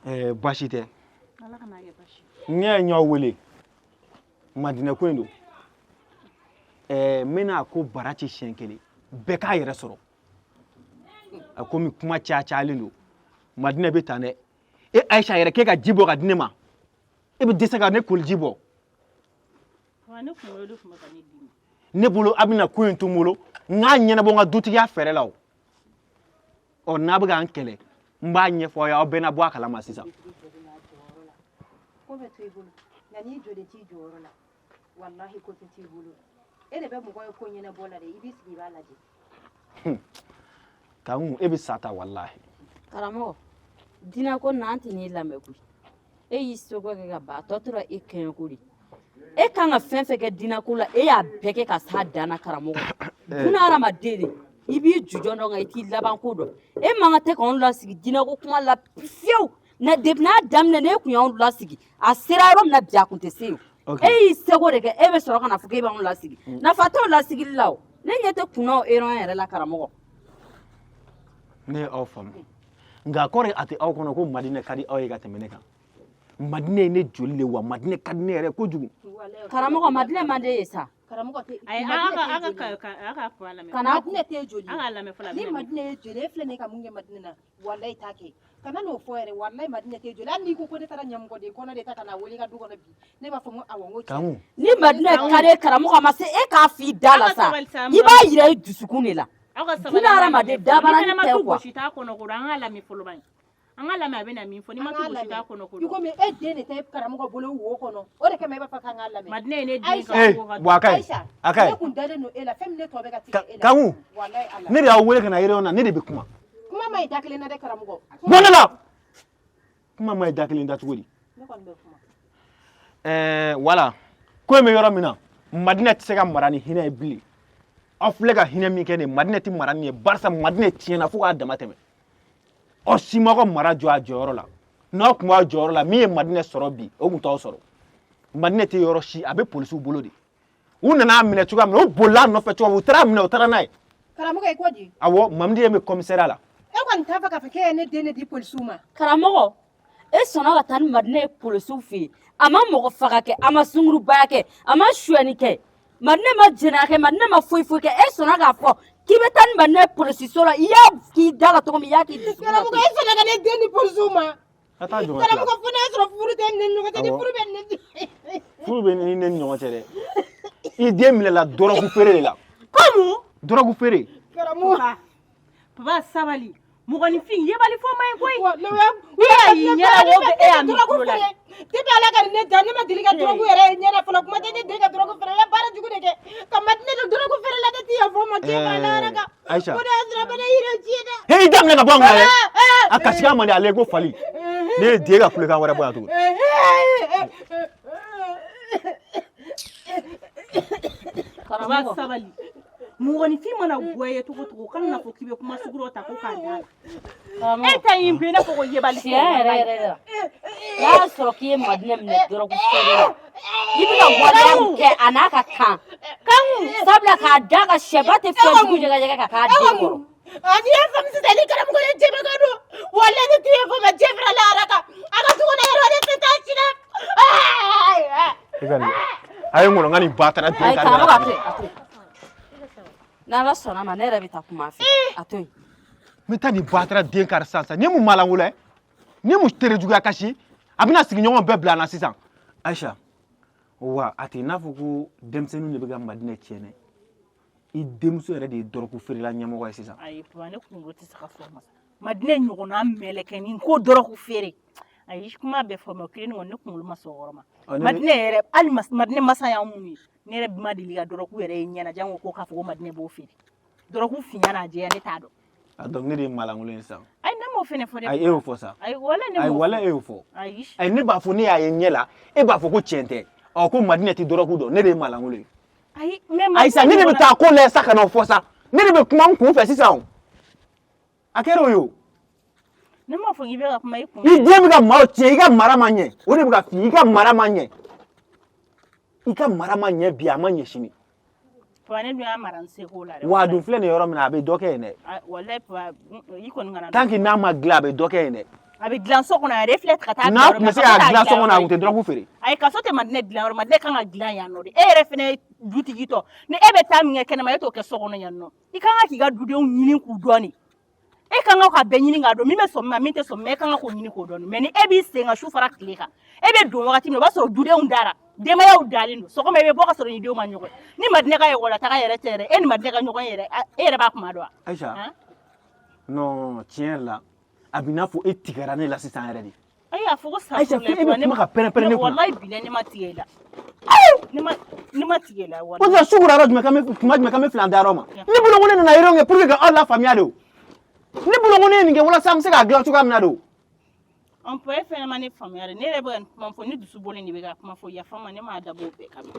Ɛɛ, baasi tɛ. Ala kana kɛ baasi. Ne ye ɲaw wele, Madinɛ ko in don. Ɛɛ, n bɛna ko bara ci siɲɛ kelen, bɛɛ k'a yɛrɛ sɔrɔ. A komi kuma caya cayalen don, Madinɛ bɛ tan dɛ. E Ayisa yɛrɛ, k'e ka ji bɔ ka di ne ma, e bɛ dɛsɛ ka ne koliji bɔ. Ne kunkolo de tun bɛ ka ne dimi. Ne bolo, a bɛna ko in to n bolo, n k'a ɲɛnabɔ n ka dutigiya fɛɛrɛ la. O ɔ, n'a bɛ k'an kɛlɛ, n b'a ɲɛfɔ aw ye, aw bɛɛ na bɔ a kalama sisan. Ko bɛ to i bolo, nka n'i jɔlen t'i jɔyɔrɔ la, walahi ko tɛ t'i bolo. E de bɛ mɔgɔ ye ko ɲɛnabɔ la dɛ, i b'i sigi i b'a lajɛ. Kanku, e bɛ sa ta, walahi. Karamɔgɔ, diinɛ ko n'an tɛ n'i lamɛn koyi. E y'i seko kɛ ka ban, a tɔ tora e kɛɲɛko de. E kan ka fɛn fɛn kɛ diinɛ ko la, e y'a bɛɛ kɛ ka s'a dan na. Karamɔgɔ, buna hadamaden de, i b'i jujɔn dɔn, nka i t'i laban ko dɔn. E man kan tɛ k'anw lasigi diinɛ ko kuma la fiyewu. Na depuis n'a daminɛ, n'e kun y'anw lasigi, a sera yɔrɔ min na bi, a kun tɛ se yen. E y'i seko de kɛ, e bɛ sɔrɔ ka na fɔ k'e b'anw lasigi. Nafa t'o lasigili la o. Ne ɲɛ tɛ kunnaw erreur yɛrɛ la, karamɔgɔ. Ne ye aw faamu, nka kɔrɔ a tɛ aw kɔnɔ ko Madinɛ ka di aw ye ka tɛmɛ ne kan. Madinɛ ye ne joli le, wa Madinɛ ka di ne yɛrɛ kojugu. Karamɔgɔ, Madinɛ man d'e ye sa. Karamɔgɔ tɛ. Ayi, a ka papa lamɛn. Kana. Madinɛ tɛ joli. An k'a lamɛn fɔlɔ. Ni Madinɛ ye joli, e filɛ nin ye ka mun kɛ Madinɛ na, walayi t'a kɛ. Kana n'o fɔ yɛrɛ, walayi Madinɛ tɛ joli. Hali n'i ko ko ne taara ɲɛmɔgɔden kɔnɔ de ta ka na wele i ka du kɔnɔ bi, ne b'a fɔ n ko awɔ, n ko tiɲɛ. Kanku. Ni Madinɛ ka di karamɔgɔ, a ma se e k'a f'i da la Aw ka sa. sabali sa. I b'a yira i dusukun de la. Aw ka sabali. Buna hadamaden dabaranin Ni fɛnɛ ma tɛ tu quoi. gosi t'a kɔnɔ ko, an k'a lamɛn fɔlɔ ban. An k'a lamɛn, a bɛna min fɔ. Ni ma An tu k'a gosi t'a lamɛn. kɔnɔ ko. I komi e den de tɛ karamɔgɔ bolo wo kɔnɔ, o de kama e b'a fɔ k'an k'a lamɛn. Madinɛ ye ne den Aïcha. ka Ee ko ka bɔn, a ka ɲi. Aïcha, A ka ɲi. ne kun dalen don e la, fɛn min ne tɔ bɛ ka tigɛ e la. Kanku. Walayi Ala. Ne de y'aw wele ka na réunion na, ne de bɛ kuma. Kuma ma ɲi da kelen na dɛ, karamɔgɔ. Bɔ ne la, kuma ma ɲi da kelen da cogo di? Ne kɔni bɛ kuma. Ɛɛ, wala ko in bɛ yɔrɔ min na, Madinɛ tɛ se ka mara ni hinɛ ye bilen. Aw filɛ ka hinɛ min kɛ nin ye, Madinɛ tɛ mara nin ye, barisa Madinɛ tiɲɛna fo k'a dama tɛmɛ. Aw si m'aw ka mara jɔ a jɔyɔrɔ la. N'aw tun b'a jɔyɔrɔ la, min ye Madinɛ sɔrɔ bi, o tun t'aw sɔrɔ. Madinɛ tɛ yɔrɔ si, a bɛ polisiw bolo de. U nana a minɛ cogoya min na, u bolila a nɔfɛ cogoya min, u taara a minɛ, u taara n'a ye. Karamɔgɔ, i ko di? Awɔ, Mamudi bɛ commissariat la. E kɔni t'a fɛ k'a fɔ k'e ye ne den de di polisiw ma? Karamɔgɔ, e sɔnna ka taa ni Madinɛ ye polisiw fɛ yen. A ma mɔgɔ faga kɛ, a ma sungurubaya kɛ, a ma suyɛni kɛ, Madinɛ ma jɛnɛya kɛ, Madinɛ ma foyi foyi kɛ. E sɔnna k'a fɔ k'i bɛ taa ni Madinɛ ye polisiso la. I y'a k'i da la cogo min, i y'a k'i dusukun na Karamɔgɔ, ten. e sɔnna ka ne den di polisiw ma? Ka taa jɔ ka tila. Karamɔgɔ, fo n'a sɔrɔ furu tɛ ne ni ɲɔgɔn cɛ, ni Awɔ. furu bɛ ne. Furu bɛ ni ne ni ɲɔgɔn cɛ dɛ. I den minɛla dɔrɔgu feere de la. Komu. Dɔrɔgu feere. Karamɔgɔ. Papa, sabali. Mɔgɔninfin, yebali fɔ man ɲi koyi. E y'a y'i ɲɛ la, o bɛ e y'a min tulo la. Depuis Ala ka ne da, ne ma deli ka dɔrɔgu yɛrɛ ye ɲɛ na fɔlɔ. Kuma tɛ ne den ka dɔrɔgu feere la. Baara jugu de kɛ ka Madinɛ don dɔrɔgu feere la. Ne ti yafa o ma diɲɛ ma lahara kan. Aïcha. Ko ne y'a sɔrɔ a bɛ ne yɛrɛ tiɲɛ dɛ. He, i da minɛ ka bɔ an kunna dɛ. A kasikan man di ale ko fali. Ne ye den ka kulekan wɛrɛ bɔ yan tuguni. Papa, Karamɔgɔ. sabali. Mɔgɔninfin mana goya i ye cogo o cogo, kana na fɔ k'i bɛ kuma sugu dɔ ta ko k'a da la. E Karamɔgɔ. ta in bɛ i n'a fɔ ko yebali fɔ. Tiɲɛ yɛrɛ yɛrɛ la, n'a y'a sɔrɔ k'i ye Madinɛ minɛ dɔrɔgu feere la, i bɛ ka waleya min kɛ, a n'a ka kan, sabula k'a da ka sɛba tɛ fɛn jugu jɛgɛjɛgɛ ka k'a den kɔrɔ. Ani y'a faamu sisan, ni karamɔgɔ ye jɛbɛkan don, walayi ne ti yafa ma diɲɛ fara lahara kan. A ka du kɔnɔ yɛrɛ, ne tɛ taa si dɛ. I ka nin a ye n kɔnɔ, n ka nin ba taara den Ayi ka karamɔgɔ, a to yen, a to yen. N'Ala sɔnna ma, ne yɛrɛ bɛ taa kuma a fɛ. A to yen. N bɛ taa nin ba taara den kari sisan sisan. Nin ye mun maalankolon ye? Nin ye mun terejuguya kasi? A bɛna sigiɲɔgɔn bɛɛ bila an na sisan. Aïcha, wa a tɛ i n'a fɔ ko denmisɛnninw de bɛ ka Madinɛ tiɲɛ dɛ. I denmuso yɛrɛ de ye dɔrɔgu feerela ɲɛmɔgɔ ye sisan. Ayi papa, ne kunkolo tɛ se ka sɔn o ma sa. Madinɛ ɲɔgɔnna mɛlɛkɛnin ko dɔrɔgu feere, ayi, kuma bɛɛ fɔ mɛ o kelen kɔni, ne kunkolo ma sɔn o yɔrɔ ma. Ɔ, ne bɛ- Madinɛ yɛrɛ, hali Madinɛ masa y'anw mun ye, ne yɛrɛ ma deli ka dɔrɔgu yɛrɛ ye ɲɛna jango ko k'a fɔ ko Madinɛ b'o feere. Dɔrɔgu finya n'a jɛya, ne t'a dɔn. Ah, donc ne de ye maalankolon ye sisan. Ayi, ne m'o fɛnɛ fɔ dɛ. Ayi, e y'o fɔ sa. Ayi, wala ne Ayi, m'o wala fɔ. e y'o fɔ. Ayi. Ayi, ne b'a fɔ ne y'a ye ɲɛ la, e b'a fɔ ko tiɲɛ tɛ. Ɔ, ko Madinɛ tɛ dɔrɔgu dɔn, ne de ye maalankolon ye. Ayi, mais Ayi sa, ne de bɛ taa ko lajɛ sa ka n'o fɔ sa. Ne de bɛ kuma n kun fɛ sisan o. A kɛra o ye o. Ne m'a fɔ k'i bɛ ka kuma i kun. I den bɛ ka maaw tiɲɛ, i ka mara ma ɲɛ. O de bɛ ka f'i ye, i ka mara ma ɲɛ. I ka mara ma ɲɛ bi, a ma ɲɛ sini. Papa, ne dun y'a mara n seko la dɛ. Wa a dun filɛ nin ye yɔrɔ min na, a bɛ dɔ kɛ yen dɛ. Ah, walayi papa, i kɔni kana. Tant que n'a ma dilan, a bɛ dɔ kɛ yen dɛ. A bɛ dilan so kɔnɔ yɛrɛ, e filɛ ka taa N'a tun bɛ se k'a dilan so kɔnɔ, a tun tɛ dɔrɔgu feere. Ayi, kaso tɛ Madinɛ dilan yɔrɔ. Madinɛ kan ka dilan yan nɔ de. E yɛrɛ fɛnɛ ye dutigi tɔ ni e bɛ taa min kɛ kɛnɛma, e t'o kɛ so kɔnɔ yan nɔ. I kan ka k'i ka dudenw ɲini k'u dɔn de. E kan ka bɛɛ ɲini k'a dɔn, min bɛ sɔn min ma, min tɛ sɔn min ma, e kan ka k'o ɲini k'o dɔn. Mais ni e b'i sen ka su fara tile kan, e bɛ don wagati min na, o b'a sɔrɔ dudenw dara, denbayaw dalen don. Sɔgɔma i bɛ bɔ ka sɔrɔ ni denw ma ɲɔgɔn ye. Ni Madinɛ ka ekɔli la taga yɛrɛ tɛ yɛrɛ, e ni Madinɛ ka ɲɔgɔn yɛrɛ, e yɛrɛ b'a kuma dɔn wa? Ayisa, non, tiɲɛ yɛrɛ la, a b'i n'a fɔ e tigɛra ne la sisan yɛrɛ de. Ayi, a fɔ ko sa. Ayisa, e bɛ kuma ka pɛrɛn-pɛrɛn ne kunna. Walayi bilayi, ne ma tigɛ i la. Ne ma tigɛ i la. O tɛ su kora yɔrɔ jumɛn k'an bɛ tuma jumɛn k'an bɛ filan da yɔrɔ ma? Ne bolo ko ne nana yɔrɔ kɛ pour que ka aw lafaamuya de o. Ne bolo ko ne ye nin kɛ walasa an bɛ se k'a dilan cogoya min na de o. Employé fɛnɛ ma ne faamuya dɛ. Ne yɛrɛ bɛ ka nin kuma fɔ, ne dusu bɔlen de bɛ ka kuma fɔ. Yafa n ma, ne m'a dabɔ o bɛɛ kama.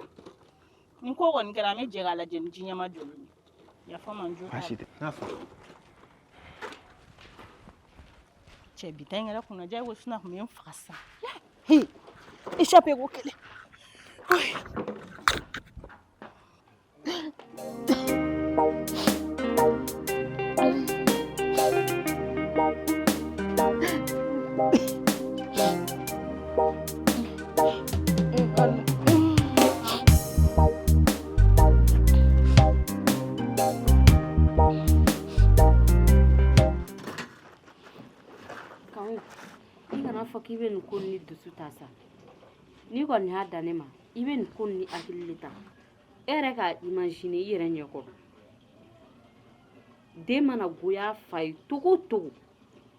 Nin ko kɔni kɛra, an bɛ jɛ k'a lajɛ ni ji ɲɛma jɔlen ye. Yafa n ma, n jo t'a la. Baasi tɛ, n'a faamu. Cɛ, bi ta in kɛra kunnaja ye ko, sinon a tun bɛ n faga sisan. He, échappé ko kelen. Kanku, i kana fɔ k'i bɛ nin ko ni dusu ta sa. N'i kɔni y'a dan ne ma, i bɛ nin ko ni hakili de ta. E yɛrɛ k'a imaginer i yɛrɛ ɲɛkɔrɔ, den mana goya fa ye togo o togo,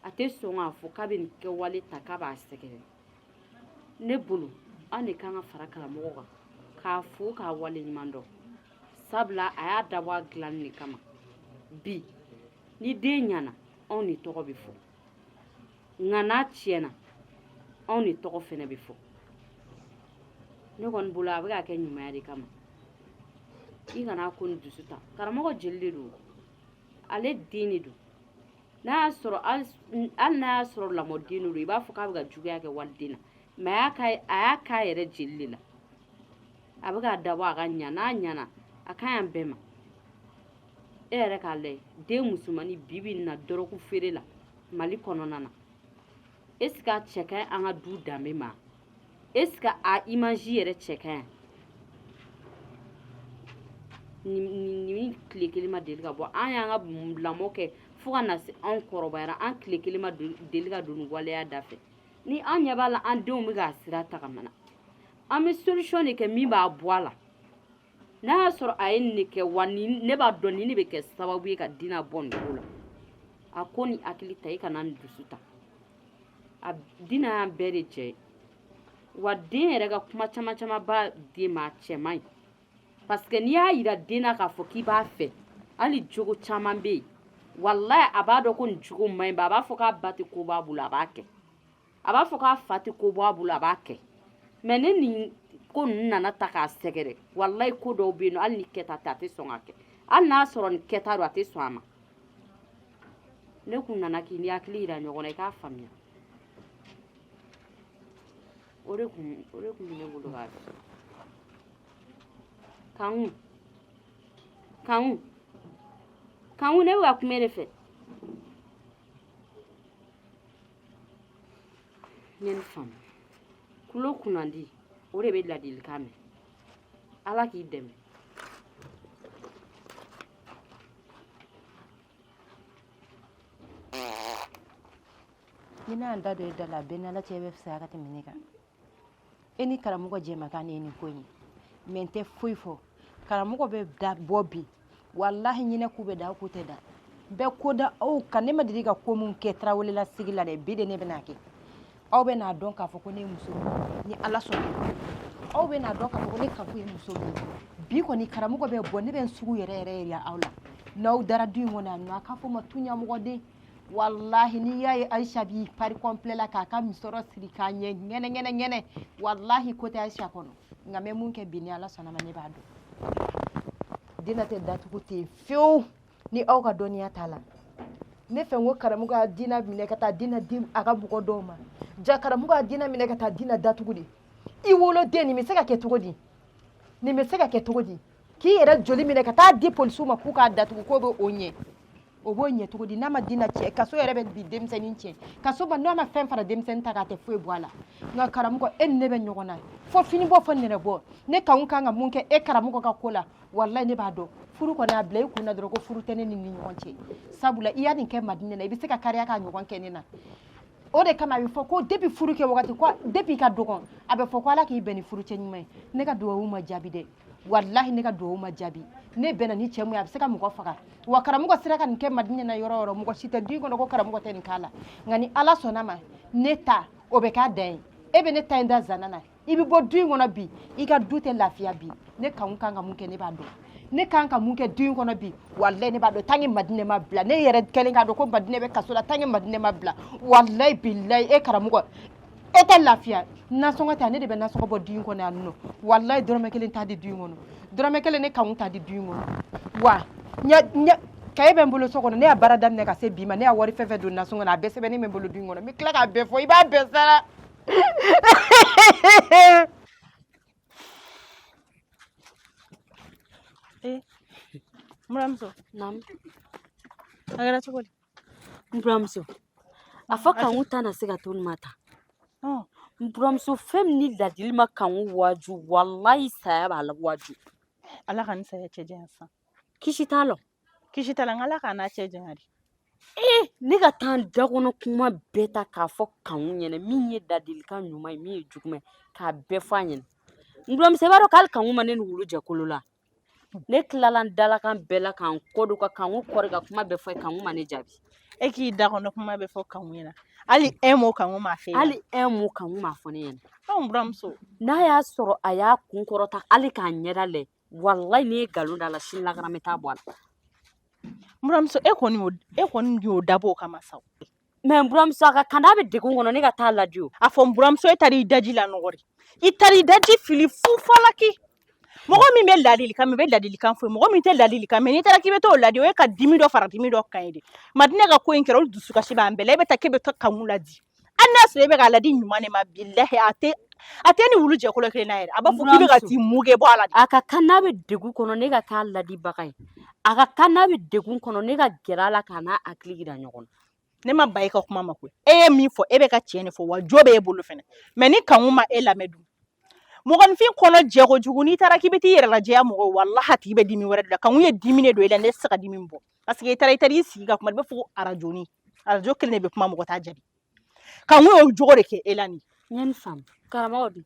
a tɛ sɔn k'a fɔ k'a bɛ nin kɛwale ta k'a b'a sɛgɛrɛ. Ne bolo, an de kan ka fara karamɔgɔ kan k'a fo k'a waleɲuman dɔn, sabula a y'a dabɔ a dilanni de kama. Bi ni den ɲana, anw de tɔgɔ bɛ fɔ, nka n'a tiɲɛna, anw de tɔgɔ fɛnɛ bɛ fɔ. Ne kɔni bolo, a bɛ k'a kɛ ɲumanya de kama. I kana ko ni dusu ta. Karamɔgɔ jeli de don, ale den de don. N'a y'a sɔrɔ, hali n'a y'a sɔrɔ lamɔden de don, i b'a fɔ k'a bɛ ka juguya kɛ waliden na, mais a y'a k'a yɛrɛ jeli de la. A bɛ k'a dabɔ a ka ɲa. N'a ɲana, a ka ɲi an bɛɛ ma. E yɛrɛ k'a lajɛ, den musomannin bi bi in na dɔrɔgu feere la Mali kɔnɔna na, est ce que a cɛ ka ɲi an ka du danbe ma? Est ce que a image yɛrɛ cɛ ka ɲi? Nin tile kelen ma deli ka bɔ. An y'an ka lamɔ kɛ fo ka na se anw kɔrɔbayara, an tile kelen ma deli ka don nin waleya da fɛ. Ni an ɲɛ b'a la an denw bɛ k'a sira tagamana, an bɛ solution de kɛ min b'a bɔ a la. N'a y'a sɔrɔ a ye nin de kɛ wa, ni ne b'a dɔn nin de bɛ kɛ sababu ye ka Dina bɔ nin ko la. A ko ni hakili ta, i kana nin dusu ta. A Dina y'an bɛɛ de jɛ ye wa. Den yɛrɛ ka kuma caman caman ba den ma, a cɛ man ɲi, parce que n'i y'a yira den na k'a fɔ k'i b'a fɛ, hali jogo caman bɛ yen, walayi a b'a dɔn ko nin jogo man ɲi ba, a b'a fɔ k'a ba tɛ ko b'a bolo, a b'a kɛ. A b'a fɔ k'a fa tɛ ko bɔ a bolo, a b'a kɛ. Mais ni nin ko ninnu nana ta k'a sɛgɛrɛ, walayi ko dɔw bɛ yen nɔ, hali ni kɛta tɛ, a tɛ sɔn k'a kɛ. Hali n'a sɔrɔ nin kɛta don, a tɛ sɔn a ma. Ne kun nana k'i ni hakili yira ɲɔgɔn na, i k'a faamuya. O de kun bɛ ne bolo k'a fɔ. Kanku, Kanku, Kanku, ne bɛ ka kuma e de fɛ. N ye nin faamu, kulo kunnandi, o de bɛ ladilikan mɛn. Ala k'i dɛmɛ. Ni n'a da don e da la, a bɛɛ ni Ala cɛ, bɛ fisaya ka tɛmɛ ne kan. E ni karamɔgɔ jɛmakan de ye nin ko in ye, mais n tɛ foyi fɔ. Karamɔgɔ bɛ da bɔ bi, walahi ɲinɛ k'u bɛ da, k'u tɛ da. N bɛ ko da aw kan. Ne ma deli ka ko mun kɛ Tarawele sigi la dɛ, bi de ne bɛna kɛ. Aw bɛ n'a dɔn k'a fɔ ko ne ye muso min ye, ni Ala sɔnna. Aw bɛ n'a dɔn k'a fɔ ko ne Kanku ye muso min ye. Bi kɔni karamɔgɔ bɛ bɔ, ne bɛ n sugu yɛrɛ yɛrɛ yira aw la. N'aw dara du in kɔnɔ yan nɔ, a k'a fɔ ma tuɲamɔgɔden. Walahi n'i y'a ye Ayisa b'i paré complet la k'a ka musɔrɔ siri k'a ɲɛ ŋɛnɛ ŋɛnɛ ŋɛnɛ, walahi ko tɛ Ayisa kɔnɔ. Nka n bɛ mun kɛ bi, ni Ala sɔnna ma, ne b'a dɔn Dina tɛ datugu ten fiyewu ni aw ka dɔnniya t'a la. Ne fɛ n ko karamɔgɔ ka Dina minɛ ka taa Dina di a ka mɔgɔ dɔw ma. Ja karamɔgɔ ka Dina minɛ ka taa Dina datugu de. I woloden, nin bɛ se ka kɛ cogo di? Nin bɛ se ka kɛ cogo di k'i yɛrɛ joli minɛ ka taa di polisiw ma k'u k'a datugu, k'o bɛ o ɲɛ? O b'o ɲɛ cogo di n'a ma dina cɛ? Kaso yɛrɛ bɛ bi denmisɛnnin cɛ kaso ma, n'a ma fɛn fara denmisɛnnin ta kan, a tɛ foyi bɔ a la. Nka karamɔgɔ, e ni ne bɛ ɲɔgɔn na fo fini bɔ fo nɛnɛ bɔ. Ne kan kan ka mun kɛ e karamɔgɔ ka ko la? Walayi, ne b'a dɔn furu kɔni, a bila i kun na dɔrɔn ko furu tɛ ne ni ni ɲɔgɔn cɛ, sabula i y'a nin kɛ Madinɛ na, i bɛ se ka kariya k'a ɲɔgɔn kɛ ne na. O de kama a bɛ fɔ ko depuis furu kɛ wagati, ko depuis i ka dɔgɔn, a bɛ fɔ ko Ala k'i bɛn ni furu cɛ ɲuman ye. Ne ka duwawu ma jaabi dɛ, walahi, ne ka duwawu ma jaabi. Ne bɛnna ni cɛ mun ye, a bɛ se ka mɔgɔ faga. Wa karamɔgɔ sera ka nin kɛ Madinɛ na yɔrɔ o yɔrɔ, mɔgɔ si tɛ du in kɔnɔ ko karamɔgɔ tɛ nin k'a la. Nka ni Ala sɔnna ma, ne ta o bɛ k'a dan ye. E bɛ ne ta in da zana na, i bɛ bɔ du in kɔnɔ bi, i ka du tɛ lafiya bi. Ne kan kan ka mun kɛ, ne b'a dɔn. Ne kan ka mun kɛ du in kɔnɔ bi, walayi, ne b'a dɔn. Tant que Madinɛ ma bila, ne yɛrɛ kɛlen k'a dɔn ko Madinɛ bɛ kaso la, tant que Madinɛ ma bila, walayi bilayi, e karamɔgɔ, e tɛ lafiya. Nasɔngɔ ta, ne de bɛ nasɔngɔ bɔ du in kɔnɔ yan nɔ. Walayi, dɔrɔmɛ kelen t'a di du in kɔnɔ, dɔrɔmɛ kelen ne kan t'a di du in kɔnɔ. Wa ɲɛ kaye bɛ n bolo so kɔnɔ, ne y'a baara daminɛ ka se bi ma, ne y'a wari fɛn fɛn don nasɔngɔ na, a bɛɛ sɛbɛnnen bɛ n bolo du in kɔnɔ. N bɛ tila k'a bɛɛ fɔ, i b'a bɛɛ sara. Eh, n buramuso. Naamu. A kɛra cogo di? N buramuso, a fɔ kanku ta na se ka to nin ma tan. N buramuso, fɛn min ni ladili ma kanku waaju, walayi saya b'a la waaju. Ala ka ni saya cɛ janya san. Kisi t'a la. Kisi t'a la, nka Ala k'a n'a cɛ janya de. Ee, ne ka taa n da kɔnɔ kuma bɛɛ ta k'a fɔ kanku ɲɛna, min ye ladilikan ɲuman ye, min ye juguman ye, k'a bɛɛ fɔ a ɲɛna. N buramuso, i b'a dɔn k'ale kanku ma ne ni wulu jɛ kolo la. Ne tilala n dalakan bɛɛ la k'an kɔ don ka kanku kɔri ka kuma bɛɛ fɔ ye, kanku ma ne jaabi. E k'i da kɔnɔ kuma bɛɛ fɔ kanku ɲɛna, hali un mot kanku m'a fɛ? Hali un mot kanku m'a fɔ ne ɲɛna. Anw buramuso. N'a y'a sɔrɔ a y'a kun kɔrɔta hali k'a ɲɛda lajɛ, walayi n'i ye nkalon da la, sini lagara n bɛ taa bɔ a la. N buramuso, e kɔni y'o dabɔ o kama sa. Mais n buramuso, a ka kan n'a bɛ degun kɔnɔ, ne ka taa ladi o. A fɔ n buramuso, e taara i daji la nɔgɔ de, i taara i daji fili fu falaki. Mɔgɔ min bɛ ladilikan mɛn, bɛ ladilikan fɔ, mɔgɔ min tɛ ladilikan mɛn, n'i taara k'i bɛ t'o ladi, o ye ka dimi dɔ fara dimi dɔ kan ye de. Madinɛ ka ko in kɛra, olu dusukasi b'an bɛɛ la. E bɛ taa k'e bɛ taa kanku ladi, hali n'a sɔrɔ e bɛ k'a ladi ɲuman de ma, bilahi, a tɛ ni wulu jɛkolo kelen na yɛrɛ, a b'a fɔ k'i bɛ ka t'i muge bɔ a la de. A ka kan n'a bɛ degun kɔnɔ, ne ka k'a ladibaga ye. A ka kan n'a bɛ degun kɔnɔ, ne ka gɛrɛ a la k'a n'a hakili yira ɲɔgɔn na. Ne ma ba i ka kuma ma koyi. E ye min fɔ, e bɛ ka tiɲɛ de fɔ, wa jo bɛ e bolo fɛnɛ. Mais ni kanku ma e lamɛn dun, mɔgɔninfin kɔnɔ jɛ kojugu, n'i taara k'i bɛ t'i yɛrɛ lajɛya mɔgɔ, walahi a tigi bɛ dimi wɛrɛ de la. Kanku ye dimi de don e la, ne tɛ se ka dimi bɔ, parce que i taara i sigi ka kuma, i b'a fɔ ko arajoni arajo kelen de bɛ kuma, mɔgɔ t'a jaabi. Kanku y'o jogo de kɛ e la nin. N ye nin faamu. Karamɔgɔ dun?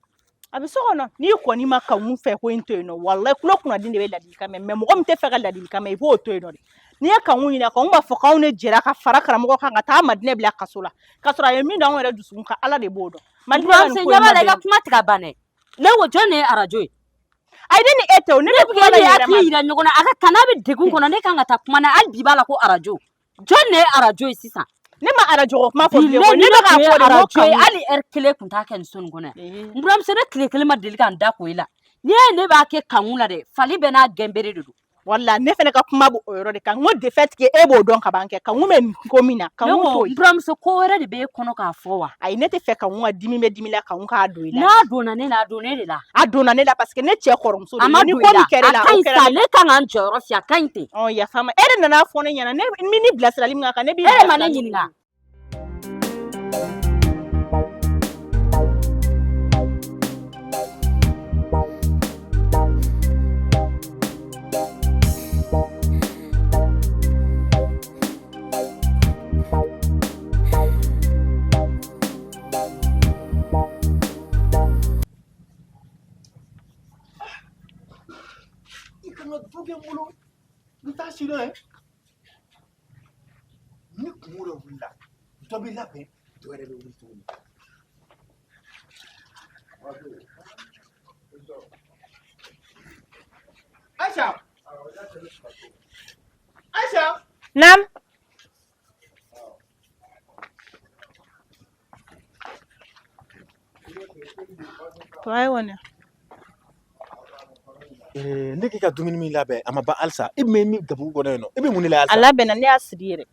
A bɛ so kɔnɔ. N'i kɔni ma kanku fɛ ko in to yen nɔ, walahi kulo kunnadi de bɛ ladilikan mɛn. Mais mɔgɔ min tɛ fɛ ka ladilikan mɛn, i b'o to yen nɔ de. N'i ye kanku ɲininka, kanku b'a fɔ k'anw de jɛra ka fara karamɔgɔ kan ka taa Madinɛ bila kaso la, k'a sɔrɔ a ye min da anw yɛrɛ dusukun kan, Ala de b'o dɔn. Madinɛ ka nin ko in ma ɲɛ b'a la, i ka kuma tigɛ ban dɛ. Ne ko jɔn de ye arajo ye? Ayi, ne ni e tɛ o, ne bɛ kuma la yɛrɛ ma. Hakili yira ɲɔgɔn na, a ka kan n'a bɛ degun kɔnɔ, ne kan ka taa kuma n'a ye. Hali bi b'a la ko arajo. Jɔn de ye arajo ye sisan? Ne ma arajo ko kuma fɔ bilen, ne bɛ k'a fɔ de ko arajo ye. Hali ɛri kelen tun t'a kɛ nin so nin kɔnɔ yan. N buramuso, ne tile kelen ma deli ka n da ko e la. N'i y'a ye ne b'a kɛ kanku la dɛ, fali bɛɛ n'a gɛnbere de don. Wala ne fana ka kuma b'o yɔrɔ de kan. N ko de fait que e b'o dɔn ka ban kɛ, kanku bɛ nin ko min na, kanku t'o ye. N buramuso, ko wɛrɛ de b'e kɔnɔ k'a fɔ wa? Ayi, ne tɛ fɛ kanku ka dimi bɛ dimi la, kanku k'a don i la. N'a donna ne la, a donna ne de la. A donna ne la parce que ne cɛ kɔrɔmuso de. A ma ni don ko i la. min kɛra la, A ka o ɲi kɛra. sa, ne kan ka n jɔyɔrɔ fi, a ka ɲi ten. Ɔ, yafa ma, e de nana fɔ ne ɲɛna, ne ni bilasirali min ka kan, ne b'i E de ma ne bilasira. ɲininka. I kan ka du kɛ n bolo, n t'a si dɔn yɛ. Ni kungo dɔ wulila, dɔ bɛ labɛn, dɔ wɛrɛ bɛ wuli tuguni. Aisha, Aisha. Naam. To ai wani. Ne k'i ka dumuni min labɛn, a ma ban halisa. E bɛ min gabugu kɔnɔ yen nɔ, e bɛ mun de la A halisa? labɛnna, ne y'a siri yɛrɛ.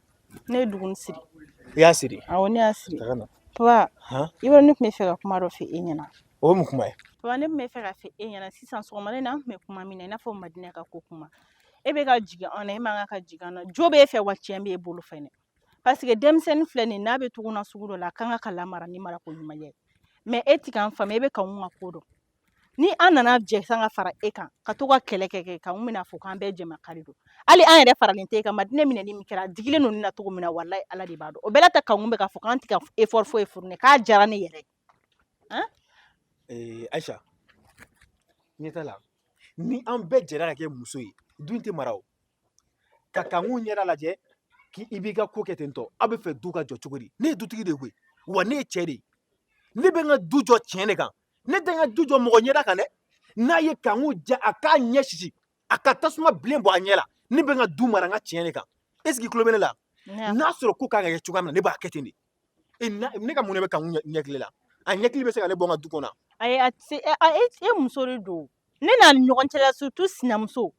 Ne ye duguni siri. I y'a siri? Awɔ, ne y'a siri. Ka na. Papa, Han? i b'a dɔn, ne tun bɛ fɛ ka kuma dɔ fɔ e ɲɛna. O ye mun kuma ye? Papa, ne tun bɛ fɛ ka fɔ e ɲɛna sisan sɔgɔmada in na, an tun bɛ kuma min na, i n'a fɔ Madinɛ ka ko kuma. E bɛ ka jigin an na, e man kan ka jigin an na. Jo b'e fɛ wa tiɲɛ b'e bolo fɛnɛ, parce que denmisɛnnin filɛ nin, n'a bɛ cogo na sugu dɔ la, a kan ka lamara ni marako ɲuman ye. Mais e ti k'an faamu, e bɛ k'anw ka ko dɔn. Ni an nana jɛ san ka fara e kan ka to ka kɛlɛ kɛ, k'anw bɛna fɔ k'an bɛɛ jɛmakari don, hali an yɛrɛ faralen tɛ e kan. Madinɛ minɛni min kɛra, a digilen don ne na cogo min na, walayi Ala de b'a dɔn. O bɛɛ la ta, k'anw bɛ k'a fɔ k'an tɛ ka effort foyi fourni, k'a diyara ne yɛrɛ ye. Ayisa, ɲɛ t'a la, ni an bɛɛ jɛra ka kɛ muso ye, du in tɛ mara. O ka Kanku ɲɛda lajɛ k'i b'i ka ko kɛ ten tɔ, aw bɛ fɛ du ka jɔ cogo di? Ne ye dutigi de ye koyi, wa ne ye cɛ de ye. Ne bɛ n ka du jɔ tiɲɛ de kan, ne tɛ n ka du jɔ mɔgɔ ɲɛda kan dɛ. N'a ye Kanku ja, a k'a ɲɛ sisi, a ka tasuma bilen bɔ a ɲɛ la. Ne bɛ n ka du mara n ka tiɲɛ de kan. Est ce que i tulo bɛ ne la? N'a sɔrɔ ko kan ka kɛ cogoya min na, ne b'a kɛ ten de. Ne ka mun de bɛ Kanku ɲɛkili la? A ɲɛkili bɛ se ka ne bɔ n ka du kɔnɔ? Ayi, a tɛ se. E muso de don, ne n'a ni ɲɔgɔn cɛla, surtout sinamuso.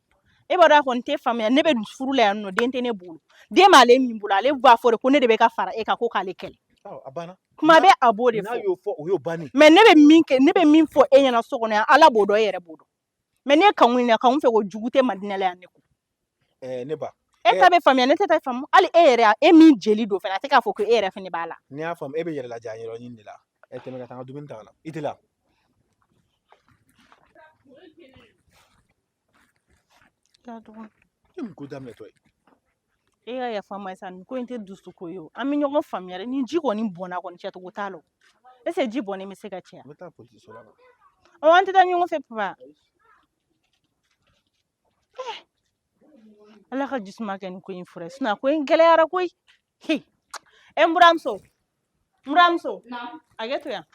E b'a dɔn a kɔni tɛ faamuya. Ne bɛ furu la yan nɔ, den tɛ ne bolo, den b'ale min bolo. Ale b'a fɔ de ko ne de bɛ ka fara e kan ko k'ale kɛlɛ. A banna. Kuma bɛɛ a b'o de fɔ. N'a y'o fɔ, o y'o bannen. Mais ne bɛ min kɛ, ne bɛ min fɔ e ɲɛna so kɔnɔ yan, Ala b'o dɔn, e yɛrɛ b'o dɔn. Mais ne Kanku ɲininka, Kanku fɛ ko jugu tɛ Madinɛ la yan ne ko. Ne ba. E ta bɛ faamuya, ne tɛ ta faamu. Hali e yɛrɛ, e min jeli don fana, a tɛ k'a fɔ ko e yɛrɛ fana b'a la. N'i y'a faamu, e bɛ yɛrɛ lajɛ yɔrɔ ɲini de la. Ɛ, tɛmɛ ka taa n ka dumuni ta ka na. I tɛ la. E mun ko daminɛtɔ ye? E ka yafa n ma sa, nin ko in tɛ dusu ko ye o. An bɛ ɲɔgɔn faamuya dɛ. Ni ji kɔni bɔnna kɔni, cɛcogo t'a la. Est ce que ji bɔnnen bɛ se ka cɛ? N bɛ taa polisiso la. Ɔ, an tɛ taa ɲɔgɔn fɛ papa. Ala ka jisuma kɛ nin ko in fura ye, sinon a ko in gɛlɛyara koyi. He, e n buramuso, n buramuso, hakɛ to yan.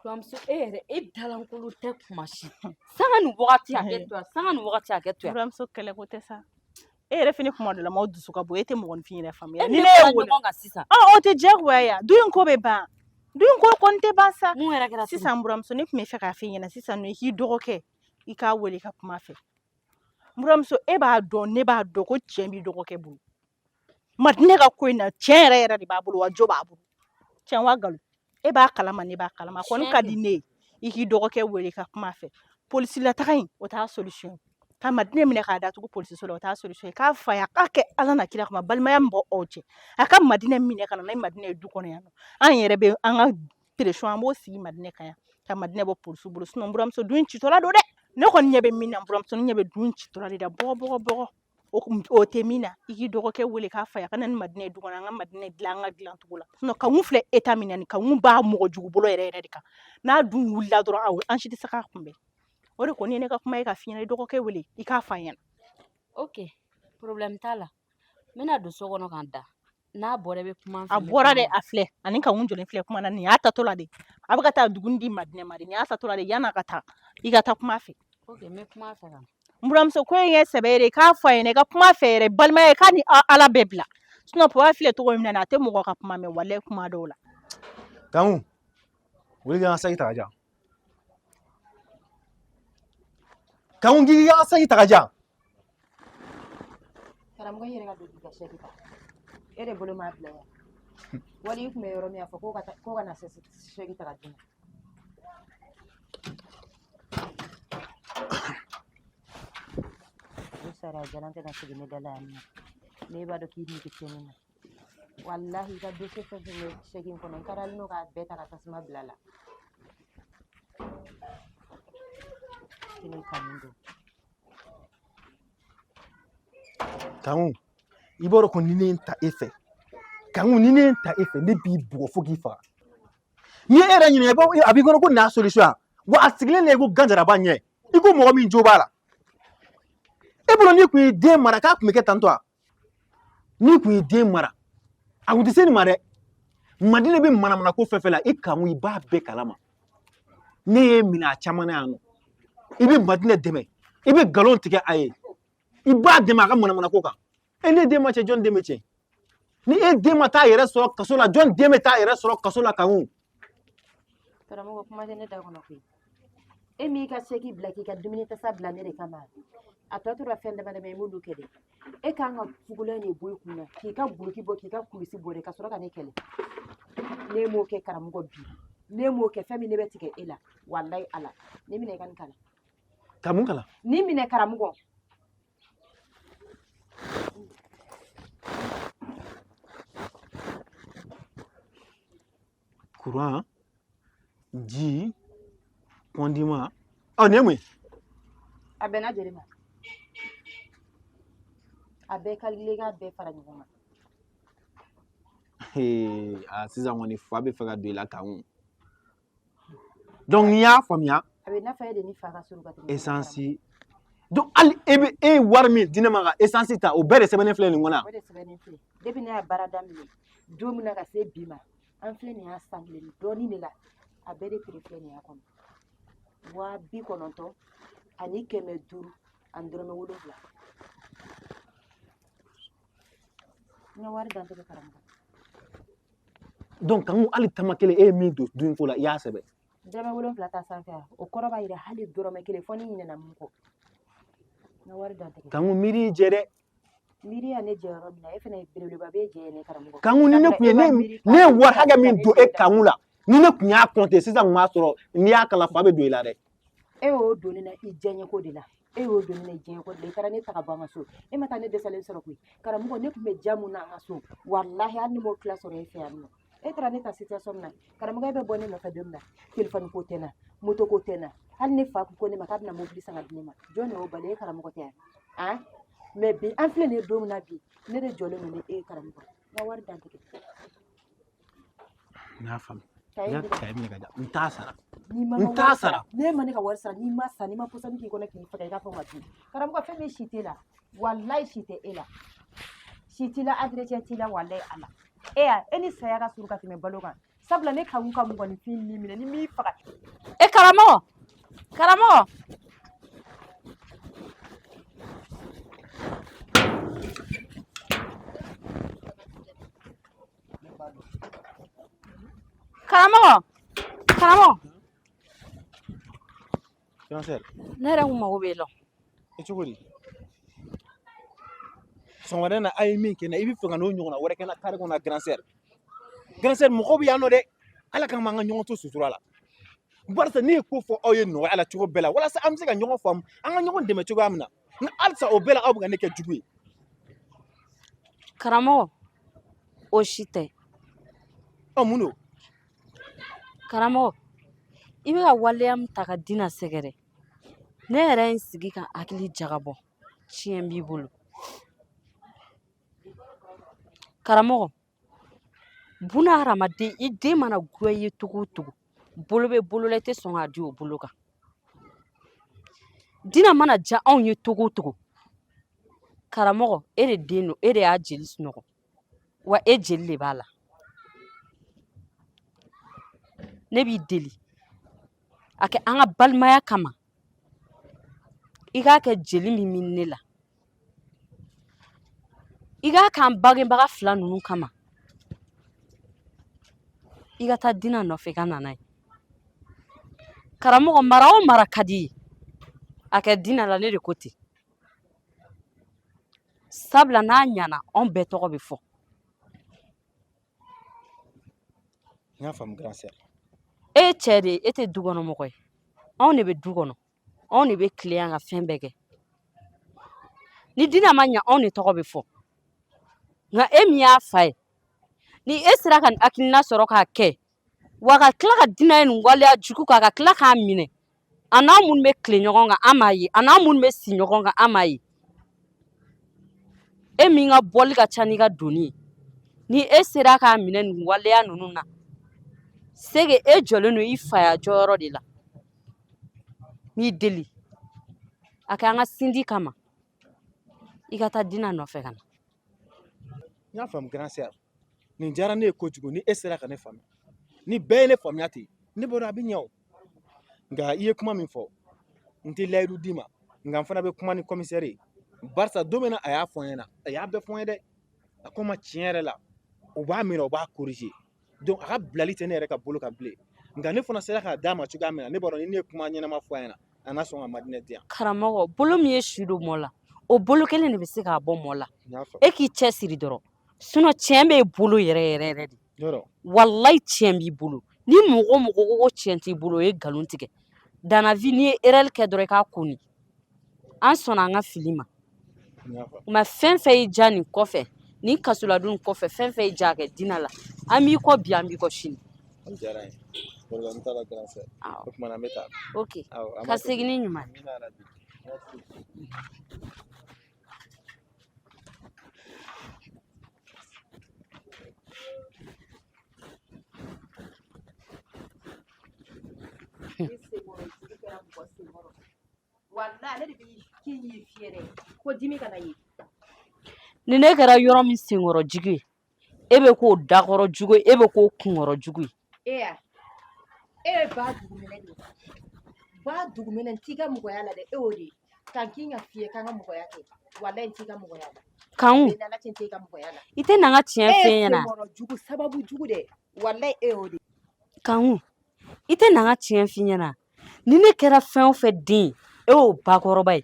Buramuso, e yɛrɛ, e dalankolon tɛ kuma si. Sanga ni wagati hakɛ to yan, sanga ni wagati hakɛ to yan. Buramuso, kɛlɛ ko tɛ sa. E yɛrɛ fɛnɛ, kuma dɔ la maaw dusu ka bon, e tɛ mɔgɔninfin yɛrɛ faamuya. E ni ne ye ɲɔgɔn kan sisan. Ɔ, o tɛ diyagoya ye, du in ko bɛ ban, du in ko kɔni tɛ ban sa. Mun yɛrɛ kɛra? Sisan buramuso, ne tun bɛ fɛ k'a f'i ɲɛna sisan nɔ, i k'i dɔgɔkɛ, i k'a wele ka kuma fɛ. Buramuso, e b'a dɔn, ne b'a dɔn ko tiɲɛ b'i dɔgɔkɛ bolo. Madinɛ ka ko in na, tiɲɛ yɛrɛ yɛrɛ de b'a bolo, wa jo b'a bolo. Tiɲɛ wa nkalon, e b'a kalama, ne b'a kalama. A kɔni ka di ne ye i k'i dɔgɔkɛ wele ka kuma fɛ. Polisi lataga in, o t'a solution ye. Ka Madinɛ minɛ k'a datugu polisiso la, o t'a solution ye. K'a fa ye, a k'a kɛ Ala na kira kama, balimaya min b'aw cɛ, a ka Madinɛ minɛ ka na n'a ye Madinɛ ye du kɔnɔ yan nɔ. An yɛrɛ bɛ an ka pression, an b'o sigi Madinɛ kan yan, ka Madinɛ bɔ polisiw bolo. Sinon buramuso, du in citɔla don dɛ. Ne kɔni ɲɛ bɛ min na, buramuso, ne ɲɛ bɛ du in citɔla de la. Bɔgɔ bɔgɔ bɔgɔ, o tɛ min na. I k'i dɔgɔkɛ wele k'a fa ye, a ka na ni Madinɛ ye du kɔnɔ, an ka Madinɛ dilan an ka dilan cogo la. Sinon Kanku filɛ état min na nin, Kanku b'a mɔgɔ jugu bolo yɛrɛ yɛrɛ de kan. N'a dun wulila dɔrɔn, awɔ, an si tɛ se k'a kunbɛn. O de kɔni ye ne ka kuma ye ka f'i ɲɛna. I dɔgɔkɛ wele, i k'a f'a ɲɛna. Ok, problème t'a la. N bɛna don so kɔnɔ ka n da. N'a bɔra, i bɛ kuma n fɛ. A bɔra dɛ, a filɛ, ani Kanku jɔlen filɛ kuma na. Nin y'a tatɔ la de, a bɛ ka taa duguni di Madinɛ ma de. Nin y'a tatɔ la de, yan'a ka taa, i ka taa kuma fɛ. Ok, n bɛ kuma fɛ ka na. N buramuso, ko in ye sɛbɛ ye de, k'a fɔ a ɲɛna, i ka kuma fɛ yɛrɛ, balimaya ye, k'a ni Ala bɛɛ bila. Sinon papa filɛ cogo min na, a tɛ mɔgɔ ka kuma mɛn, walayi, kuma dɔw la. Kanku, wuli ka n ka saki ta ka di yan. Kanku, k'i ka saki ta ka di yan. Karamɔgɔ, i yɛrɛ ka don k'i ka sɛki ta. E de bolo m'a bila yan. Wali i tun bɛ yɔrɔ min, a fɔ ko ka na sɛki ta ka d'i ma. O sara jalan tɛna sigi ne da la yan nɔ. Ne b'a dɔn k'i nege tɛ ne na. Walahi, i ka dossier fɛn fɛn bɛ sɛki in kɔnɔ, n karalen don k'a bɛɛ ta ka tasuma bila a la. Ne kanu don. Kanku, i b'a dɔn ko ni ne ye n ta e fɛ, Kanku, ni ne ye n ta e fɛ, ne b'i bugɔ fo k'i faga. N'i ye e yɛrɛ ɲininka, a b'i kɔnɔ ko nin y'a solution ye wa? A sigilen de ko ganjaraba ɲɛ, i ko mɔgɔ min jo b'a la. E bolo, n'i kun ye den mara, k'a kun bɛ kɛ tantɔ wa? N'i kun ye den mara, a kun tɛ se nin ma dɛ. Madinɛ bɛ manamana ko fɛn fɛn la, i Kanku, i b'a bɛɛ kalama. Ne ye minɛ a caman na yan nɔ. I bɛ Madinɛ dɛmɛ, i bɛ nkalon tigɛ a ye, i b'a dɛmɛ a ka manamana ko kan. E ne den ma cɛ, jɔn den bɛ cɛ? Ni e den ma taa yɛrɛ sɔrɔ kaso la, jɔn den bɛ taa yɛrɛ sɔrɔ kaso la, Kanku? Karamɔgɔ, kuma tɛ ne da kɔnɔ koyi. E m'i ka sɛki bila k'i ka dumuni tasa bila ne de kama. A tɔ tora fɛn dama dama, i m'olu kɛ dɛ. E kan ka fugulan de bɔ i kun na, k'i ka guloki bɔ, k'i ka kulusi bɔ de, ka sɔrɔ ka ne kɛlɛ. Ne m'o kɛ karamɔgɔ bi. Ne m'o kɛ fɛn min ne bɛ tigɛ e la, walayi Ala. Nin minɛ i ka nin kalan. Ka mun kalan? Nin minɛ karamɔgɔ. Courant, ji, condiment. Ɔ nin ye mun ye? A bɛnna joli ma? A bɛɛ calculer k'a bɛɛ fara ɲɔgɔn kan. Aa sisan kɔni fa bɛ fɛ ka don i la kan. Donc n'i y'a faamuya. A bɛ n'a fɔ e de ni fa ka surun ka tɛmɛ. Essence. Donc hali e bɛ e ye wari min di ne ma ka essence ta, o bɛɛ de sɛbɛnnen filɛ nin kɔnɔ yan. O de sɛbɛnnen filɛ. Depuis ne y'a baara daminɛ don min na ka se bi ma, an filɛ nin y'a san kelen ni dɔɔnin de la, a bɛɛ de prix filɛ nin y'a kɔnɔ. 95,507. N ka wari dantigɛ karamɔgɔ. Donc kanku hali tama kelen e ye min don du in ko la, i y'a sɛbɛn. 7 ta sanfɛ yan, o kɔrɔ b'a jira hali dɔrɔmɛ kelen fɔ ni ɲinɛna mun kɔ. N ka wari dantigɛ. Kanku miiri y'i jɛ dɛ. Miiri ya ne jɛ yɔrɔ min na, e fana belebeleba b'e jɛ ne karamɔgɔ. Kanku ni ne kun ye ne ye wari hakɛ min don e kanku la, ni ne kun y'a compter sisan kun b'a sɔrɔ n'i y'a kalan fa bɛ don i la dɛ. E y'o don ne na i diyaɲɛko de la. E y'o don ne na i diyaɲɛko de la. I taara ne ta ka bɔ an ka so. E ma taa ne dɛsɛlen sɔrɔ koyi. Karamɔgɔ ne tun bɛ diya mun na an ka so. Walahi hali ni m'o tila sɔrɔ e fɛ yan nɔ. E taara ne ta situation min na, karamɔgɔ e bɛ bɔ ne nɔfɛ don min na, téléphone ko tɛ n na, moto ko tɛ n na. Hali ne fa ko ne ma k'a bɛna mobili san ka di ne ma. Jɔn de y'o bali? E karamɔgɔ tɛ yan. Han? Mais bi an filɛ nin ye don min na bi, ne de jɔlen don ni e ye karamɔgɔ. N ka wari dantigɛ. N y'a faamu. Kaye N ka kaye minɛ ka di yan. N t'a sara. N'i ma N n ka t'a wari sara. Ne ma ne ka wari sara, n'i ma sa, n'i ma pɔsɔni k'i kɔnɔ k'i faga, i k'a fɔ n ka dun. Karamɔgɔ fɛn min si t'e la, walayi si tɛ e la. Si t'i la, entretien t'i la, walayi Ala. E y'a, e ni saya ka surun ka tɛmɛ balo kan. Sabula ne kan ka mɔgɔninfin min minɛ, ni m'i faga. E karamɔgɔ, karamɔgɔ. Karamɔgɔ, karamɔgɔ. Financière. Ne yɛrɛ kun mago b'e la. E cogo di? Sɔgɔmada in na a ye min kɛ n na, i bɛ fɛ ka n'o ɲɔgɔnna wɛrɛ kɛ n na carré kɔnɔ grand sœur. Grand sœur mɔgɔw bɛ yan nɔ dɛ. Ala kama an ka ɲɔgɔn to sutura la. Barisa ne ye ko fɔ aw ye nɔgɔya la cogo bɛɛ la walasa an bɛ se ka ɲɔgɔn faamu, an ka ɲɔgɔn dɛmɛ cogoya min na. Nka halisa o bɛɛ la aw bɛ ka ne kɛ jugu ye. Karamɔgɔ, o si tɛ. Ɔ mun don? Karamɔgɔ, i bɛ ka waleya min ta ka Dina sɛgɛrɛ. Ne yɛrɛ ye n sigi ka hakili jagabɔ. Tiɲɛ b'i bolo. Karamɔgɔ, buna hadamaden i den mana goya i ye cogo o cogo, bolo bɛ bolo la i tɛ sɔn k'a di o bolo kan. Dina mana diya anw ye cogo o cogo, karamɔgɔ e de den don, e de y'a jeli sunɔgɔ, wa e jeli de b'a la. Ne b'i deli a kɛ an ka balimaya kama, i k'a kɛ jeli min bɛ ne la, i k'a k'an bangebaga fila ninnu kama, i ka taa Dina nɔfɛ i ka na n'a ye. Karamɔgɔ, mara o mara ka di i ye, a kɛ Dina la, ne de ko ten. Sabula n'a ɲana, anw bɛɛ tɔgɔ bɛ fɔ. N y'a faamu grand sœur. E ye cɛ de ye, e tɛ du kɔnɔ mɔgɔ ye. Anw de bɛ du kɔnɔ, anw de bɛ tile yan ka fɛn bɛɛ kɛ. Ni Dina ma ɲa, anw de tɔgɔ bɛ fɔ. Nka e min y'a fa ye, ni e sera ka nin hakilina sɔrɔ k'a kɛ, wa ka tila ka Dina ye nin waleya jugu kan, ka tila k'a minɛ, a n'an minnu bɛ tile ɲɔgɔn kan, an m'a ye, a n'an minnu bɛ si ɲɔgɔn kan, an m'a ye. E min ka bɔli ka ca n'i ka doni ye, ni e sera k'a minɛ nin waleya ninnu na, c'est que e jɔlen don i faya jɔyɔrɔ de la. N b'i deli, a kɛ an ka sindi kama, i ka taa Dina nɔfɛ ka na. N y'a faamu grand sœur. Nin diyara ne ye kojugu ni e sera ka ne faamuya. Ni bɛɛ ye ne faamuya ten, ne b'a dɔn a bɛ ɲɛ o. Nka i ye kuma min fɔ, n tɛ layidu d'i ma, nka n fana bɛ kuma ni commissaire ye. Barisa don min na a y'a fɔ n ɲɛna, a y'a bɛɛ fɔ n ye dɛ. A ko n ma tiɲɛ yɛrɛ la, u b'a minɛ, u b'a corriger. Donc a ka bilali tɛ ne yɛrɛ ka bolo kan bilen. Nka ne fana sera k'a d'a ma cogoya min na, ne b'a dɔn ni ne ye kuma ɲɛnama fɔ a ɲɛna, a na sɔn ka Madinɛ di yan. Karamɔgɔ, bolo min ye su don mɔ la, o bolo kelen de bɛ se k'a bɔ mɔ la. N y'a faamu. E k'i cɛsiri dɔrɔn. Sinon tiɲɛ b'e bolo yɛrɛ yɛrɛ yɛrɛ de. Yɔrɔ. Walayi tiɲɛ b'i bolo. Ni mɔgɔ o mɔgɔ ko ko tiɲɛ t'i bolo, o ye nkalon tigɛ. Dans la vie, n'i ye erreur kɛ dɔrɔn, i k'a koni. An sɔnna an ka fili ma. Mais fɛn fɛn y'i diya nin kɔfɛ, nin kasoladon kɔfɛ, fɛn fɛn y'i diya a kɛ dina la, an b'i kɔ bi, an b'i kɔ sini. O diyara n ye. Problème t'a la, grand sœur. Awɔ. O tuma na an bɛ taa. Ok. Awɔ, an Ka b'a to segin ni ɲuman ye. Amina yarabi. Merci. Walahi, ale de b'i k'i y'i fiyɛ dɛ ko dimi kana ye. Ni ne kɛra yɔrɔ min senkɔrɔ jugu ye, e bɛ k'o dakɔrɔ jugu ye, e bɛ k'o kunkɔrɔ jugu ye. E ya, e ye ba dugumɛnɛ de ye, ba dugumɛnɛ. N t'i ka mɔgɔya la dɛ, e y'o de ye ka n k'i ka fiyɛ k'an ka mɔgɔya kɛ. Walahi, n t'i ka mɔgɔya la. Kanku. Bɛɛ n'Ala cɛ, n t'i ka mɔgɔya la. I tɛ na n ka tiɲɛ E f'e ye ɲɛna. senkɔrɔ jugu, sababu jugu dɛ, walahi, e y'o de ye. Kanku, i tɛ na n ka tiɲɛ f'i ɲɛna. Ni ne kɛra fɛn o fɛn den ye, e y'o bakɔrɔba ye.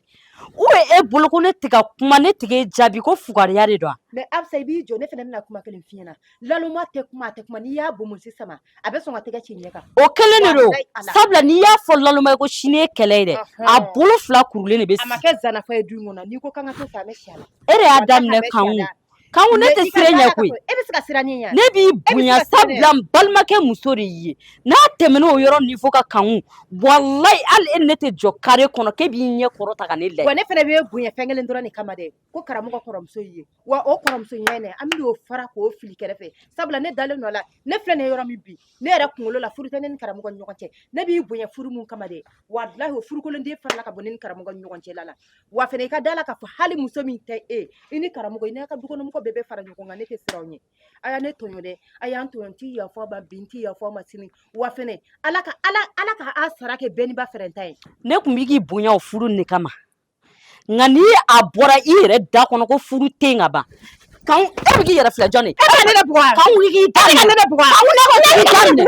Ou e bolo ko ne tɛ ka kuma, ne tɛ k'e jaabi ko fugariya de don wa? Mais Absa, i b'i jɔ, ne fana bɛna kuma kelen f'i ɲɛna. Laloma tɛ kuma, a tɛ kuma. N'i y'a bonbonsi sama, a bɛ sɔn ka tɛgɛ ci ɲɛ kan. O kelen de don. Walahi Ala. Sabula n'i y'a fɔ laloma ye ko sini ye kɛlɛ ye dɛ, a bolo fila kurulen de bɛ A ma sigi. kɛ zanafa ye du in kɔnɔ. N'i ko k'an ka to fɛ, an bɛ si a la. E de y'a Walahi, daminɛ. an bɛ si a Kanku, la. Kanku, ne Mais tɛ i ka siran da ɲɛ la k'a koyi. fɔ e bɛ se ka siran ne ɲɛ. Ne b'i E bɛ se bonya ka siran ne ɲɛ. sabula n balimakɛ muso de y'i ye. N'a tɛmɛna o yɔrɔ niveau kan, Kanku, walayi, hali e ni ne tɛ jɔ carré kɔnɔ k'e b'i ɲɛ kɔrɔta ka ne lajɛ. Wa ne fana bɛ bonya fɛn kelen dɔrɔn de kama dɛ, ko karamɔgɔ kɔrɔmuso y'i ye. Wa o kɔrɔmuso ɲɛ in, an bɛ n'o fara k'o fili kɛrɛfɛ, sabula ne dalen don a la. Ne filɛ nin ye yɔrɔ min bi, ne yɛrɛ kunkolo la, furu tɛ ne ni karamɔgɔ ni ɲɔgɔn cɛ. Ne b'i bonya furu mun kama dɛ, walahi, o furukolonden farala ka bɔ ne ni karamɔgɔ ni ɲɔgɔn cɛ la. Wa fana, i ka da la k'a fɔ hali muso min tɛ e, i ni karamɔgɔ, i n'a ka dukɔnɔmɔgɔ bɛɛ bɛ fara ɲɔgɔn kan, ne tɛ siran aw ɲɛ. A y'a ne tɔɲɔ dɛ, a y'an tɔɲɔ, n t'i yafa ma bi, n t'i yafa ma sini. Wa fɛnɛ, Ala ka Ala, Ala ka a sara kɛ bɛɛ n'i ba fɛrɛ ta ye. Ne tun b'i k'i bonya o furu nin de kama, nka ni a bɔra i yɛrɛ da kɔnɔ ko furu tɛ yen ka ban, Kanku, e bɛ k'i yɛrɛ filɛ jɔn de ye? E bɛ ka ne de bugɔ wa? Kanku, i k'i da E bɛ ka minɛ. ne de bugɔ wa? Kanku, ne ko k'i da minɛ.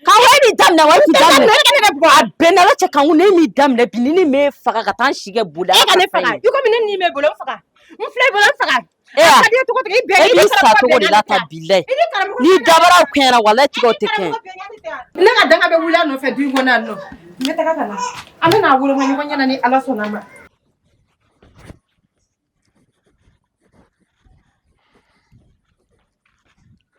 Kanku, e b'i da minɛ wa e t'i da minɛ? E ka ne de bugɔ. A bɛɛ n'Ala cɛ, Kanku, ne m'i da minɛ bi, ni ne m'e faga ka taa n si kɛ boli. E ka ne faga i komi ne ni m'e bolo, n faga. N filɛ i bolo, n faga. E ya, A ka di i ye cogo cogo, i bɛn e i ni b'i sa karamɔgɔ cogo de bɛnna la ne ta tɛ yan. bilayi. I ni karamɔgɔ N'i bɛnna. dabaraw kɛɲɛna, walayi, tigɛw tɛ kɛɲɛ. Ne ka danga bɛ wuli a nɔfɛ du in kɔnɔ yan nɔ. N bɛ taga ka na, an bɛna woloma ɲɔgɔn ɲɛna ni Ala sɔnna a ma.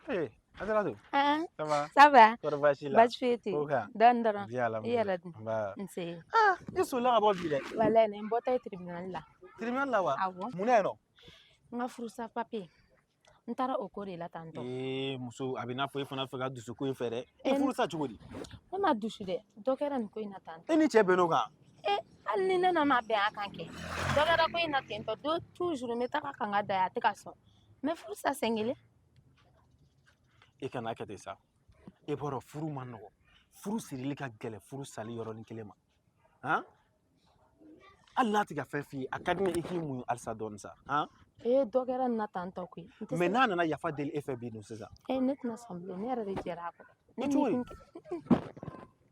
Eh, Ajaratu. Ah, Ça va? ça va. Kɔri baasi la? Baasi foyi tɛ Ko yen. kan? Dɔɔni dɔrɔn. Bien, I alhamdulillah. yɛrɛ dun? Nba. Nse. Ah, i solila ka bɔ bi dɛ. Walayi, nin n bɔtɔ ye tribunal la. Tribunal la wa? Awɔ. Mun na yen nɔ? N ka furusa papiye. N taara o ko de la tantɔ. Ee, muso, a bɛ n'a fɔ e fana fɛ ka dusu ko in fɛ dɛ. I Eh, furu sa cogo di? Ne ma dusu dɛ. Dɔ kɛra nin ko in na tantɔ. E ni cɛ bɛnn'o kan? Eh, hali ni ne nana bɛn a kan kɛ. Dɔ kɛra ko in na tantɔ. Do toujours n bɛ taga ka n ka da ye, a tɛ ka sɔn. N bɛ furu sa sen kelen. E kana kɛ ten sa. E b'a dɔn furu man nɔgɔ. Furu sirili ka gɛlɛn furu sali yɔrɔnin kelen ma. Han? Hali n'a tɛ ka fɛn f'i ye, a ka di ne ye i k'i muɲu halisa dɔɔni sa. Han? Eh, dɔ kɛra nin na tantɔ koyi. N tɛ Mais se. n'a nana yafa deli e fɛ bi dun sisan? Eh, ne tɛna sɔn bilen. Ne yɛrɛ de jɛra a kɔ. Ne E ni cogo di? kun kɛ.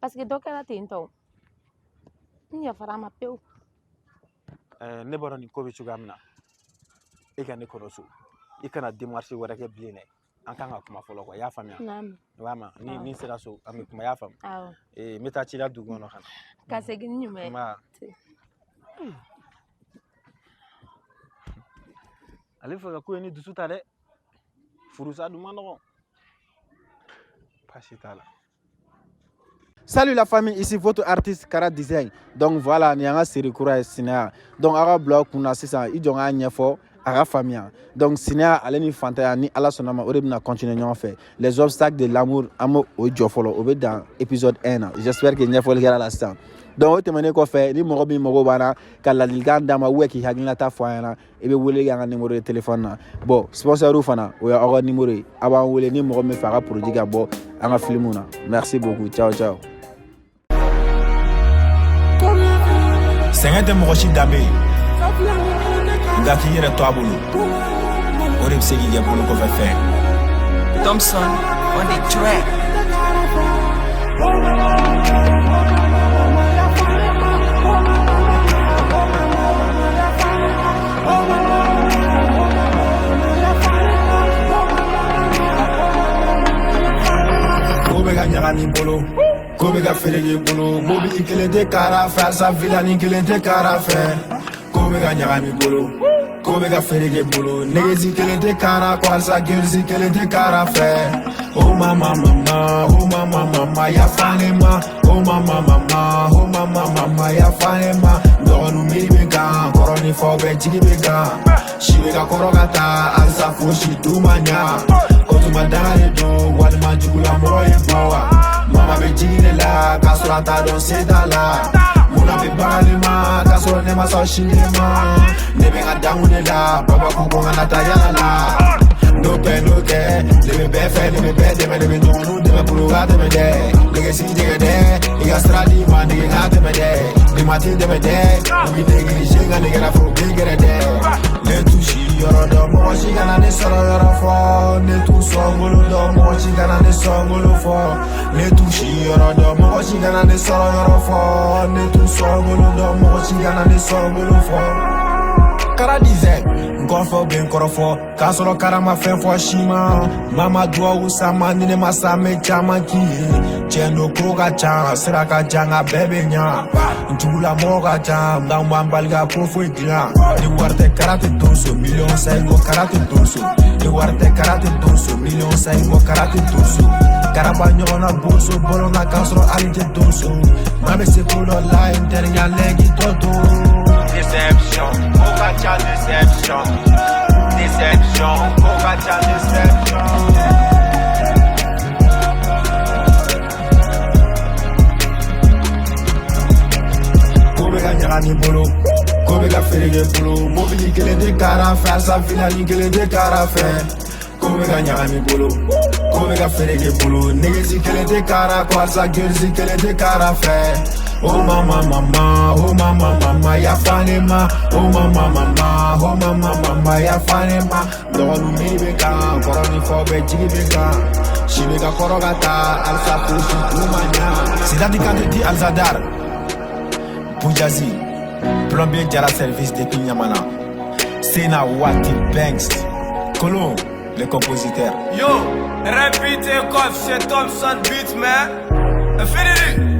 Parce que dɔ kɛra ten tɔ. N yafara a ma pewu. Ɛɛ, ne b'a dɔn nin ko bɛ cogoya min na. E ka ne kɔnɔ so. I kana démarche wɛrɛ kɛ bilen dɛ. An kan ka kuma fɔlɔ quoi, i y'a faamuya? Naamu. I b'a mɛn? Ni Awɔ. ni sera so, an bɛ kuma, i y'a faamu? Awɔ. Ee, n bɛ taa ci la dugu kɔnɔ ka na. Ka segin ni ɲuman ye. Nba. Ale bɛ fɛ ka ko in ni dusu ta dɛ. Furusa dun man nɔgɔn. Baasi t'a la. Salut la famille, ici votre artiste Kara Design. Donc voilà, ni an ka série kura ye Sinaya. Donc aw ka bila aw kunna sisan, i jɔ n k'a ɲɛfɔ a ka faamuya. Donc Sinaya ale ni fantanya, ni Ala sɔnna ma, o de bɛna continuer ɲɔgɔn fɛ. Les obstacles de l'amour, an b'o o jɔ fɔlɔ, o bɛ dan épisode 1 na. J'espère que ɲɛfɔli kɛra la sisan. Donc o tɛmɛnen kɔfɛ, ni mɔgɔ min mago b'an na ka ladilikan d'an ma ou k'i hakilinata fɔ an ɲɛna, i bɛ wele kɛ an ka numéro de téléphone na. Bon, sponsor fana, o y'aw ka numéro ye. A b'an wele ni mɔgɔ min fɛ a ka produit ka bɔ an ka film na. Merci beaucoup. Ciao ciao. Sɛgɛn tɛ mɔgɔ si danbe ye, nka k'i yɛrɛ to a bolo, o de bɛ se k'i kɛ bolo kɔfɛ fɛn. Thompson on the track. Ko bɛ ka ɲaga. ɲagami bolo, ko bɛ ka feereke bolo. Mobili kelen tɛ kara fɛ, halisa vilani kelen tɛ kara fɛ. Ko bɛ ka ɲagami bolo, ko bɛ ka feereke bolo. Negesi kelen tɛ kara kɔ, halisa gerisi kelen tɛ kara fɛ. Oh mama mama, oh mama mama, yafa ne ma. Oh mama mama, oh mama mama, yafa ne ma. Dɔgɔninw miiri bɛ n kan, kɔrɔ ni faw bɛɛ jigi bɛ n kan. Si bɛ ka kɔrɔ ka taa, halisa fosi du ma ɲa. O tuma danga de don, walima jugulamɔgɔ ye bɔ wa? Mama bɛ jigi ne la, k'a sɔrɔ a t'a dɔn se t'a la. Munna bɛ baga ne ma, k'a sɔrɔ ne ma sɔn si ne ma. Ne bɛ n ka dankun de la, baba ko ko n kana taa yala la. N'o kɛ, n'o kɛ, ne bɛ bɛɛ fɛ, ne bɛ bɛɛ dɛmɛ, ne bɛ dɔgɔninw dɛmɛ pour ka tɛmɛ dɛ. Nɛgɛsi jɛgɛ dɛ, i ka sira di ma nege n ka tɛmɛ dɛ. Ni ma t'i dɛmɛ dɛ, u b'i négligé nka ne kɛra foro bin gɛrɛ dɛ. Ne t'u si yɔrɔ dɔn, mɔgɔ si kana ne sɔrɔ yɔrɔ fɔ. Ne t'u sɔngolo dɔn, mɔgɔ si kana ne sɔngolo fɔ. Ne t'u si yɔrɔ dɔn, mɔgɔ si kana ne sɔrɔ yɔrɔ fɔ. Ne t'u sɔngolo dɔn, mɔgɔ si kana ne sɔngolo fɔ. Kara dizɛ n kɔrɔfɔ bɛ n kɔrɔfɔ k'a sɔrɔ kara ma fɛn fɔ si ma. Mama duwawu sama ni ne ma sa n bɛ caman k'i ye. Tiɲɛ don ko ka ca, sira ka jan, nka bɛɛ bɛ ɲa. N jugulamɔgɔ ka ca, nka n b'an bali ka ko foyi dilan. Ni wari tɛ kara tɛ donso, miliyɔn sa i ko kara tɛ donso. Ni wari tɛ kara tɛ donso, miliyɔn sa i ko kara tɛ donso. Karaba ɲɔgɔnna boso bɔlɔn na k'a sɔrɔ hali tɛ donso. Maa bɛ se ko dɔ la, n terikɛ lɛki tɔ to. Déception, ko ka ca déception. Déception, ko ka ca déception. Ko bɛ ka ɲagami bolo, ko bɛ ka feereke bolo. Mobili kelen tɛ kara fɛ, halisa vilani kelen tɛ kara fɛ. Ko bɛ ka ɲagami bolo, ko bɛ ka feereke bolo. Negesi kelen tɛ kara kɔ, halisa gerisi kelen tɛ kara fɛ. Oh mama mama, oh mama mama, yafa ne ma. Oh mama mama, oh mama mama, yafa ne ma. Dɔgɔninw miiri bɛ n kan, kɔrɔ ni faw bɛɛ jigi bɛ n kan. Si bɛ ka kɔrɔ ka taa, halisa fosi du ma ɲa. Sidati Kante di Alzadar Boujazi, plombier Jara service depuis Niamana. Sena Wati Banks, Colon, le compositeur. Yo, répétez comme chez Thompson Beat, man. Infinity.